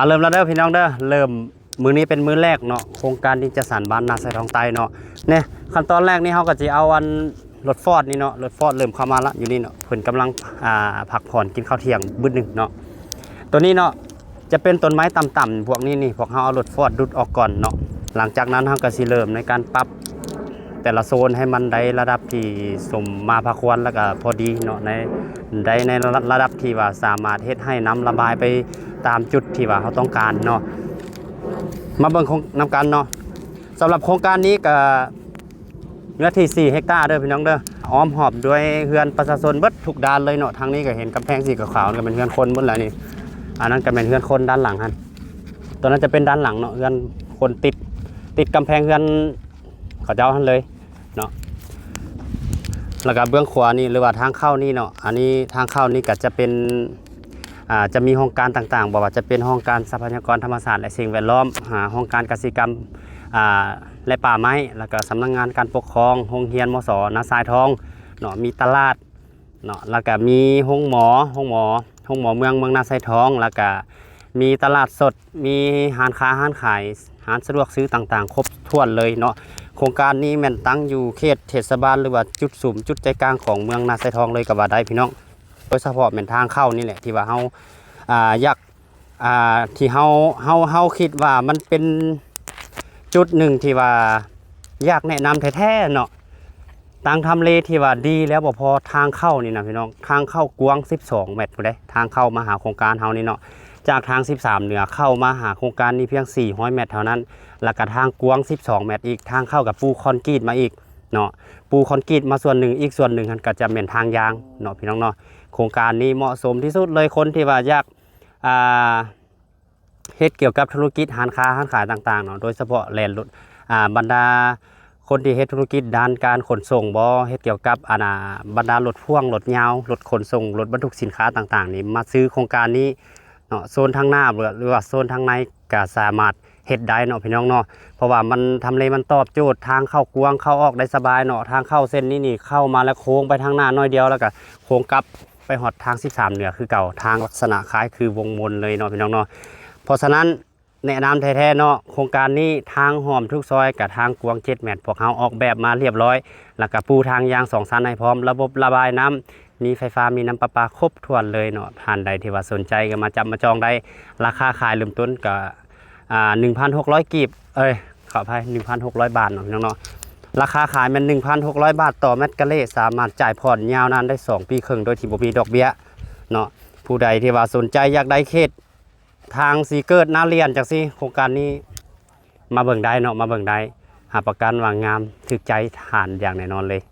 ເອົາ ເລີ່ມແລ້ວເດີພີ່ນ້ອງເດີ ເລີ່ມ ມື້ນີ້ເປັນມື້ແລກເນາະ ໂຄງການດິນຈັດສັນບ້ານນາຊາຍທອງໃຕ້ເນາະ. ນີ້ ຂັ້ນຕອນແລກນີ້ ເຮົາກໍຊິເອົາອັນລົດຟອດນີ້ເນາະ ລົດຟອດເລີ່ມເຂົ້າມາລະ ຢູ່ນີ້ເນາະ ເພິ່ນກຳລັງ ອ່າ ພັກຜ່ອນກິນເຂົ້າທ່ຽງບຶດໜຶ່ງເນາະ. ໂຕນີ້ເນາະ ຈະເປັນຕົ້ນໄມ້ຕ່ຳໆ ພວກນີ້ນີ້ ພວກເຮົາເອົາລົດຟອດດຸດອອກກ່ອນເນາະ. ຫຼັງຈາກນັ້ນເຮົາກໍຊິເລີ່ມໃນການປັບແຕ່ລະໂຊນໃຫ້ມັນໄດ້ລະດັບທີ່ສົມມາພາຄວນ ແລ້ວກໍພໍດີເນາະ ໃນ ໄດ້ໃນລະ ລະດັບທີ່ວ່າສາມາດເຮັດໃຫ້ນ້ຳລະບາຍໄປຕາມຈຸດທີ່ວ່າເຮົາຕ້ອງການເນາະ. ມາເບິ່ງນຳກັນເນາະ. ສຳລັບໂຄງການນີ້ກໍ ເນື້ອທີ່ສີ່ເຮັກຕາເດີພີ່ນ້ອງເດີ ອ້ອມຮອບດ້ວຍເຮືອນປະຊາຊົນເບິດທຸກດ້ານເລີຍເນາະ. ທາງນີ້ກໍເຫັນກຳແພງສີຂາວໆ ກໍແມ່ນເຮືອນຄົນເບິດແຫຼະນີ້. ອັນນັ້ນກໍແມ່ນເຮືອນຄົນດ້ານຫຼັງຫັ້ນ ຕົວນັ້ນຈະເປັນດ້ານຫຼັງເນາະ ເຮືອນຄົນຕິດ ຕິດກຳແພງເຮືອນເຂົາເຈົ້າຫັ້ນເລີຍເນາະ. ແລ້ວກໍເບື້ອງຂວານີ້ ຫຼືວ່າທາງເຂົ້ານີ້ເນາະ ອັນນີ້ທາງເຂົ້ານີ້ກໍຈະເປັນ ອ່າ ຈະມີຫ້ອງການຕ່າງໆ ບໍ່ວ່າຈະເປັນຫ້ອງການຊັບພະຍາກອນທຳມະຊາດ ແລະ ສິ່ງແວດລ້ອມ, ຫ້ອງການກະສິກຳ ອ່າ ແລະ ປ່າໄມ້, ແລ້ວກໍສຳນັກງານການປົກຄອງ, ໂຮງຮຽນ ມສ ນາຊາຍທອງເນາະ, ມີຕະຫຼາດເນາະ, ແລ້ວກໍມີໂຮງໝໍ ໂຮງໝໍ ໂຮງໝໍເມືອງ ເມືອງນາຊາຍທອງ, ແລ້ວກໍມີຕະຫຼາດສົດ, ມີຮ້ານຄ້າຮ້ານຂາຍ, ຮ້ານສະດວກຊື້ຕ່າງໆ ຄົບຖ້ວນເລີຍເນາະ. ໂຄງການນີ້ແມ່ນຕັ້ງຢູ່ເຂດເທດສະບານ ຫຼືວ່າຈຸດສຸມ ຈຸດໃຈກາງຂອງເມືອງນາຊາຍທອງເລີຍກໍວ່າໄດ້ພີ່ນ້ອງ. ໂດຍສະເພາະແມ່ນທາງເຂົ້ານີ້ແຫຼະ ທີ່ວ່າເຮົາ ອ່າ ຢາກ ອ່າ ທີ່ເຮົາ ເຮົາ ເຮົາຄິດວ່າມັນເປັນຈຸດໜຶ່ງທີ່ວ່າຢາກແນະນຳແທ້ໆເນາະ. ຕັ້ງທຳເລທີ່ວ່າດີແລ້ວບໍ່ພໍ ທາງເຂົ້ານີ້ນະພີ່ນ້ອງ ທາງເຂົ້າກວ້າງສິບສອງແມັດພຸ້ນເດ້ ທາງເຂົ້າມາຫາໂຄງການເຮົານີ້ເນາະ. ຈາກທາງສິບສາມເໜືອເຂົ້າມາຫາໂຄງການນີ້ພຽງສີ່ຮ້ອຍແມັດເທົ່ານັ້ນ ແລ້ວກະທາງກວ້າງສິບສອງແມັດອີກ ທາງເຂົ້າກະປູຄອນກຣີດມາອີກເນາະ ປູຄອນກຣີດມາສ່ວນໜຶ່ງ ອີກສ່ວນໜຶ່ງຫັ້ນກະຈະແມ່ນທາງຢາງເນາະ ພີ່ນ້ອງເນາະ. ໂຄງການນີ້ເໝາະສົມທີ່ສຸດເລີຍ ຄົນທີ່ວ່າຢາກ ອ່າ ເຮັດກ່ຽວກັບທຸລະກິດຮ້ານຄ້າຮ້ານຂາຍຕ່າງໆເນາະ ໂດຍສະເພາະແລ່ນລົດ ອ່າ ບັນດາຄົນທີ່ເຮັດທຸລະກິດດ້ານການຂົນສົ່ງບໍ ເຮັດກ່ຽວກັບ ອັນນ່າ ບັນດາລົດພ່ວງ ລົດຍາວ ລົດຂົນສົ່ງ ລົດບັນທຸກສິນຄ້າຕ່າງໆນີ້ ມາຊື້ໂຄງການນີ້ເນາະ. ໂຊນທາງໜ້າ ຫຼືວ່າໂຊນທາງໃນກະສາມາດເຮັດໄດ້ເນາະ ພີ່ນ້ອງເນາະ ເພາະວ່າມັນ ທຳເລມັນຕອບໂຈດ ທາງເຂົ້າກວ້າງ ເຂົ້າອອກໄດ້ສະບາຍເນາະ. ທາງເຂົ້າເສັ້ນນີ້ນີ້ ເຂົ້າມາແລ້ວໂຄ້ງໄປທາງໜ້າໜ້ອຍດຽວ ແລ້ວກະໂຄ້ງກັບ ໄປຮອດທາງສິບສາມເໜືອຄືເກົ່າ ທາງລັກສະນະຄ້າຍຄືວົງມົນເລີຍເນາະ ພີ່ນ້ອງເນາະ. ເພາະສະນັ້ນ ແນະນຳແທ້ໆເນາະ ໂຄງການນີ້ທາງຮ່ອມທຸກຊອຍກະທາງກວ້າງເຈັດແມັດ ພວກເຮົາອອກແບບມາລຽບລ້ອຍ ແລ້ວກະປູທາງຢາງສອງຊັ້ນໃຫ້ພ້ອມ ລະບົບລະບາຍນ້ຳ ມີໄຟຟ້າ ມີນ້ຳປະປາຄົບຖ້ວນເລີຍເນາະ. ທ່ານໃດທີ່ວ່າສົນໃຈກະມາຈັບມາຈອງໄດ້ ລາຄາຂາຍເລີ່ມຕົ້ນກະ ອ່າ ໜຶ່ງພັນຫົກຮ້ອຍກີບ ເອີຍ ຂໍອະໄພ ໜຶ່ງພັນຫົກຮ້ອຍບາດເນາະ ພີ່ນ້ອງເນາະ. ລາຄາຂາຍແມ່ນໜຶ່ງພັນຫົກຮ້ອຍບາດຕໍ່ແມັດກາເລ ສາມາດຈ່າຍຜ່ອນຍາວນານໄດ້ສອງປີເຄິ່ງ ໂດຍທີ່ບໍ່ມີດອກເບ້ຍເນາະ. ຜູ້ໃດທີ່ວ່າສົນໃຈຢາກໄດ້ເຂດທາງສີເກີດ ນາລຽນ ຈັ່ງຊີ້ ໂຄງການນີ້ມາເບິ່ງໄດ້ເນາະ ມາເບິ່ງໄດ້ ຮັບປະກັນວ່າງາມ ຖືກໃຈທ່ານຢ່າງແນ່ນອນເລີຍ.